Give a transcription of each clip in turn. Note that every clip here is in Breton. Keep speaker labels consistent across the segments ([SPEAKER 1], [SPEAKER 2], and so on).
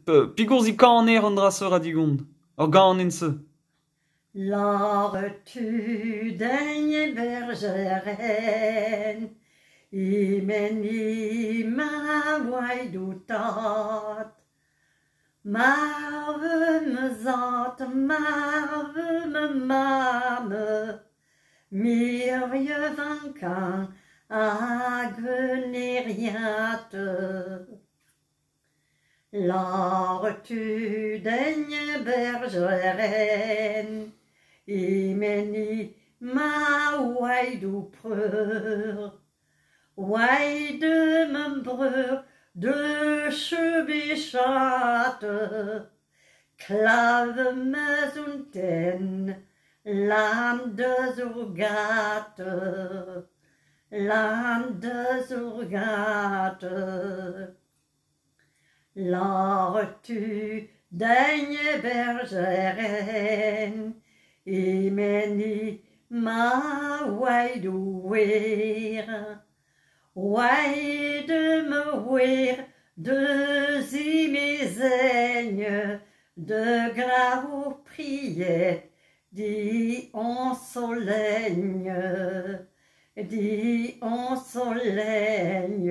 [SPEAKER 1] Pegoulz e kaner an dra-se Radigond? Ur ganenn-se.
[SPEAKER 2] Lâret-tu din berjerenn, e-men emañ oaet ho tad? Marv ma zad, marv ma mamm, me ur yaouankañ hag un eread. Lâret-tu din berjerenn, e-men emañ oaet ho preur? Oaet eo ma breur da chevichat, klañv 'm eus un tenn, lan deus ur gad, lan deus ur gad. Lâret-tu din berjerenn, e-men emañ oaet ho wer? Oaet eo ma wer da zimezeiñ da glask ur pried d'he añsoleiñ, d'he añsoleiñ.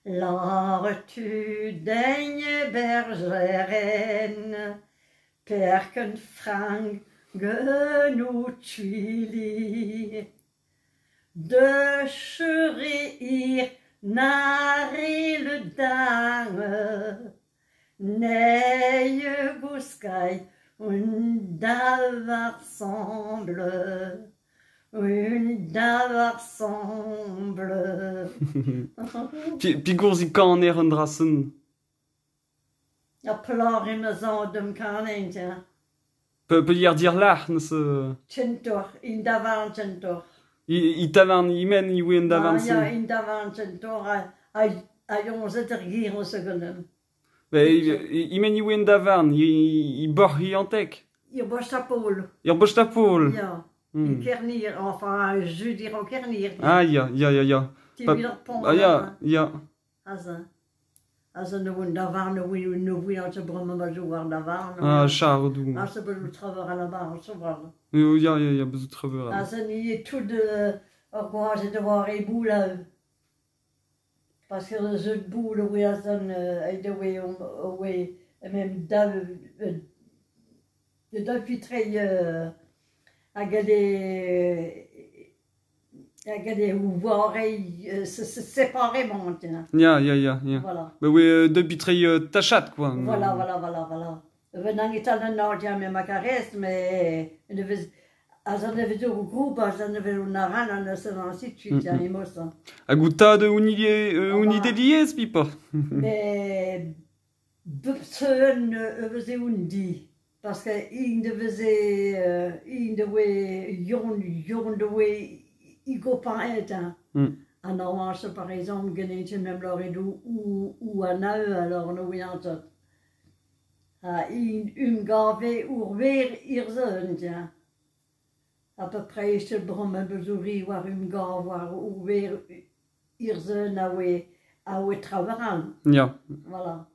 [SPEAKER 2] Lâret-tu din berjerenn, pergen frank gant ho twili? De cherir na re le dame, Neie gouskay un dav ensemble, un dav ensemble.
[SPEAKER 1] Pegoulz e kaner an dra-sen?
[SPEAKER 2] Ha pelec'h emañ zad da'm kanein, tiens.
[SPEAKER 1] Pe dir lâr neuze?
[SPEAKER 2] Kentoc'h, in davarn kentoc'h.
[SPEAKER 1] I tavarn e-men ivez an davarn-se?
[SPEAKER 2] Ah ya, in davarn kentoc'h ha yoñzet ar gir o ganeomp.
[SPEAKER 1] E-men ivez an davarn, i boc'h Iantek?
[SPEAKER 2] Ir Bostapol.
[SPEAKER 1] Ir Bostapol?
[SPEAKER 2] Ya, i Kernir, enfin, je dir o Kernir.
[SPEAKER 1] Ah ya, ya, ya, ya.
[SPEAKER 2] Ah
[SPEAKER 1] ya, ya.
[SPEAKER 2] Aze. Aze ne oan davarn, ne oan ket bremañ ma zo war davarn.
[SPEAKER 1] Ah, charodoù.
[SPEAKER 2] Aze bezout traoù al lavar, so val.
[SPEAKER 1] Ya, ya, ya, bezout traoù.
[SPEAKER 2] Aze ni e tout ur gwazed da war e boul. Parce que eus boul oe azen aet oe oe même daou daou pitrei hag elle oare séparément.
[SPEAKER 1] Ya, ya, ya, ya.
[SPEAKER 2] Voilà.
[SPEAKER 1] Ba oe daou pitrei tachat, quoi.
[SPEAKER 2] Voilà, voilà, voilà, voilà. Venant etal an ordian me ma caresse, mais ne vez aze ne vez ur groupe, aze ne vez un aran, an eus an ainsi de suite, mm. -hmm.
[SPEAKER 1] Hag out tad un ide liez, pipa?
[SPEAKER 2] Mais bep seun e veze un di. Parce que in de veze in de oe yon yon de oe i copain et hein. An orange par exemple geneten mem lor ou an alors no ouiant. Ha in umgave ur ver ir zeun, tiens. À peu près evel bremañ bezouri war umgav war ur ver ir zeun a oe traoù
[SPEAKER 1] Ya.
[SPEAKER 2] Voilà.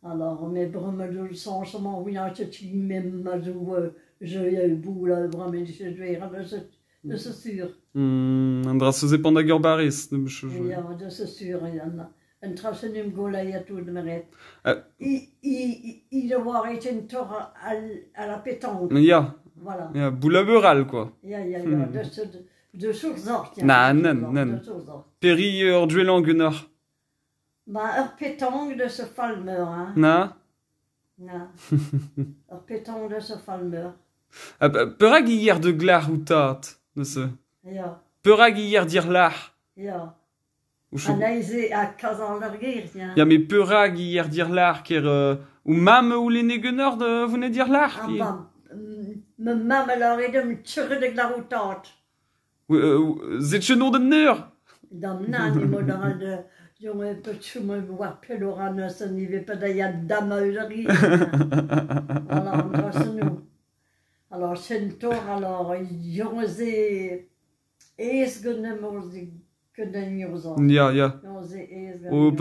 [SPEAKER 2] Alors, mais bremañ zo changement ouiant ket mem ma zo je boul bremañ de ce sûr.
[SPEAKER 1] An dra se zepant hag ur barrez.
[SPEAKER 2] Ya, de ce sûr, ya. Un trasen um gola ya tout meret. I de war et un tor à la pétanque.
[SPEAKER 1] Ya.
[SPEAKER 2] Voilà.
[SPEAKER 1] Ya, boul a beural, quoi.
[SPEAKER 2] Ya, ya, ya, de source
[SPEAKER 1] Na, nan, nan. Peri ur duelan gunor.
[SPEAKER 2] Ba, ur pétanque de ce falmeur, hein.
[SPEAKER 1] Na?
[SPEAKER 2] Na. Ur pétanque de ce falmeur.
[SPEAKER 1] Ah, perak hier de glar ou tat, neuze?
[SPEAKER 2] Ya.
[SPEAKER 1] Perak hier dir lar?
[SPEAKER 2] Ya. An a kazan ar ger, tiens.
[SPEAKER 1] Ya, mais perak hier dir lar, ker ou mam ou lene gunor de vune dir lar?
[SPEAKER 2] Ah, ba, ma mamm a lâre deomp teuret glar ou tat.
[SPEAKER 1] Zet chenon den neur?
[SPEAKER 2] Dam nan, emañ da de jonge pet chom war pelor an eus an ive pa da ya dam a eus ar ger. Voilà, an dra nou. Alors, sentor, alors, jonge ze ez gant ur
[SPEAKER 1] Ya, ya.
[SPEAKER 2] Jonge ze ez
[SPEAKER 1] O,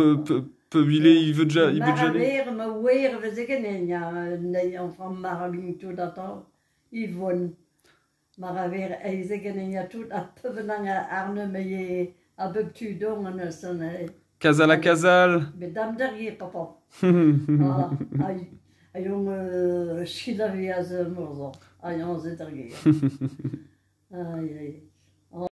[SPEAKER 1] Peubile, il veut déjà, il veut déjà aller.
[SPEAKER 2] Maraver, ma wer veze ganen, ya, nei an marabin tout atao, Yvonne. Maraver eize ganen ya tout, a pevenang a arne me ye a bep tu don an eus an
[SPEAKER 1] Casal à Casal.
[SPEAKER 2] Bet dam derrière, papa. Voilà. A jong schilaviaz morzo. A jong ze derrière. Ai, ai.